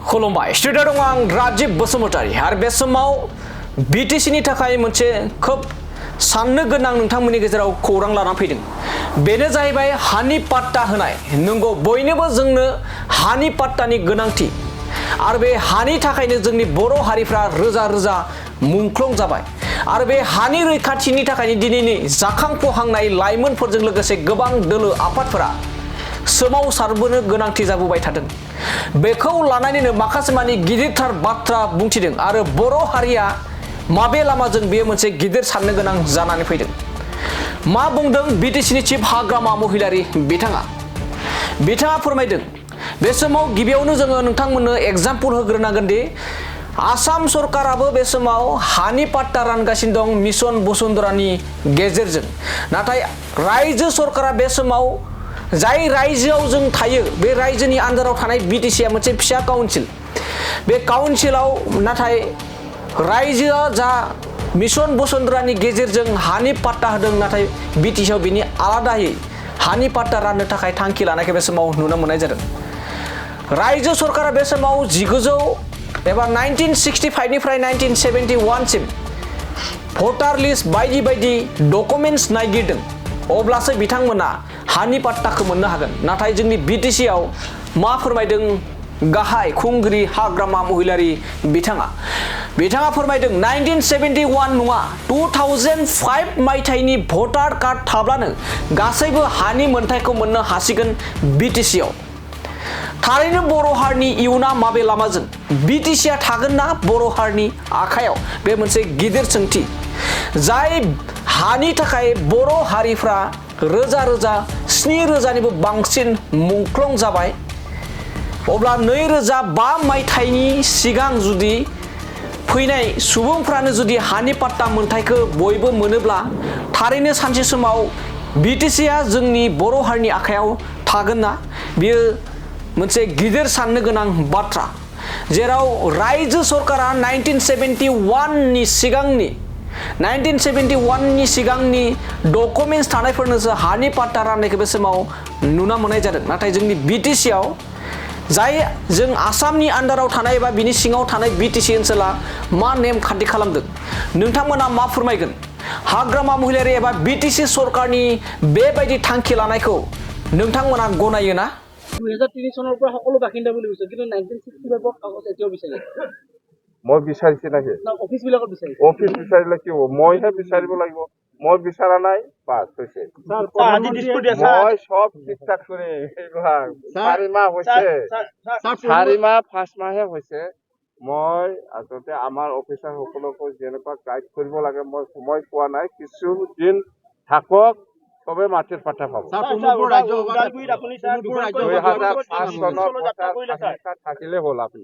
खुलुमबाय स्टुडिअ दं आं राजीव बसुमतारी आरो बे समाव BTCनि थाखाय मोनसे खोब साननो गोनां नोंथांमोननि गेजेराव खौरां लाना फैदों। बेनो जाहैबाय हानि पाट्टा होनाय। नंगौ बयनोबो जोंनो हानि पाट्टानि गोनांथि आरो बे हानि थाखायनो जोंनि बर' हारिफ्रा रोजा रोजा मुंख्लं जाबाय आरो बे हानि रैखाथिनि थाखायनो दिनैनि जाखांफुहांनाय लाइमोनफोरजों लोगोसे गोबां दोलो आफादफोरा सोमावसारबोनो गोनांथि जाबोबाय थादों। बेखौ लानानैनो माखासे मानि गिदिरथार बाथ्रा बुंथिदों आरो बर' हारिया माबे लामाजों बेयो मोनसे गिदिर साननो गोनां जानानै फैदों। मा बुंदों BTCनि चिफ हाग्रामा महिलारि बिथाङा फोरमायदों। बे समाव गिबियावनो जोङो नोंथांमोननो एग्जाम्पल होग्रोनांगोन दि आसाम सरकाराबो बे समाव हानि पाट्टा रानगासिनो दं मिशन बसुन्धरानि गेजेरजों। नाथाय रायजो सरकारा बे समाव जाय रायजोआव जों थायो बे रायजोनि आन्दाराव थानाय BTCआ मोनसे फिसा काउन्सिल। बे काउन्सिलाव नाथाय रायजोआ जा मिशन बसुन्धरानि गेजेरजों हानि पाट्टा होदों, नाथाय BTCआव बिनि आलादायै हानि पाट्टा राननो थाखाय थांखि लानायखौ बे समाव नुनो मोननाय जादों। रायजो सरकारा बे समाव 1965 निफ्राय 1971 सिम भटार लिस्ट बायदि बायदि डकुमेन्ट्स नागिरदों, अब्लासो बिथांमोना हानि पाट्टाखौ मोननो हागोन। नाथाय जोंनि BTCआव मा फोरमायदों गाहाय खुंगिरि हाग्रामा महिलारि बिथाङा फोरमायदों 1971 नङा 2005 मायथाइनि भटार कार्ड थाब्लानो गासैबो हानि मोनथायखौ मोननो हासिगोन BTCआव। थारैनो बर' हारिनि इउनआ माबे लामाजों BTCआ थागोन ना बर' हारिनि आखायाव? बे मोनसे गिदिर सोंथि। जाय हानि थाखाय बर' हारिफ्रा रोजा रोजा 7,000निबो बांसिन मुंख्लं जाबाय। अब्ला 2005 मायथाइनि सिगां जुदि फैनाय सुबुंफ्रानो जुदि हानि पाट्टा मोनथायखौ बयबो मोनोब्ला थारैनो सानसे समाव BTCआ जोंनि बर' हारिनि आखायाव थागोन ना? बियो मोनसे गिदिर साननो गोनां बाथ्रा। जेराव रायजो सरकारा 1971नि सिगांनि डकुमेन्ट्स थानायफोरनोसो हानि पाट्टा राननायखौ बे समाव नुनो मोननाय जादों। नाथाय जोंनि BTCआव जाय जों आसामनि आन्दाराव थानाय एबा बिनि सिङाव थानाय BTC ओनसोला मा नेमखान्थि खालामदों, नोंथांमोना मा फोरमायगोन? हाग्रामा महिलारि एबा BTC सरकारनि बेबायदि थांखि लानायखौ नोंथांमोना गनायो ना? 2003 চনৰ পৰা সকলো বাসিন্দা বুলি কৈছে, কিন্তু 1965 কাগজ এতিয়াও বিচাৰে। মই বিচাৰিছে নাকি? অফিচ বিলাকত বিচাৰিছে। অফিচ বিচাৰিলে কি হ'ব? মইহে বিচাৰিব লাগিব। মই বিচৰা নাই, বাছ হৈছে। মই সব ঠিকঠাক কৰি এইবিলাক 4 মাহ হৈছে, 4 মাহ 5 মাহে হৈছে। মই আচলতে আমাৰ অফিচাৰ সকলকো যেনেকুৱা গাইড কৰিব লাগে মই সময় পোৱা নাই। কিছুদিন থাকক, সবে মাটিৰ পাঠা পাব। 2005 চনৰ থাকিলে হ'ল আপুনি।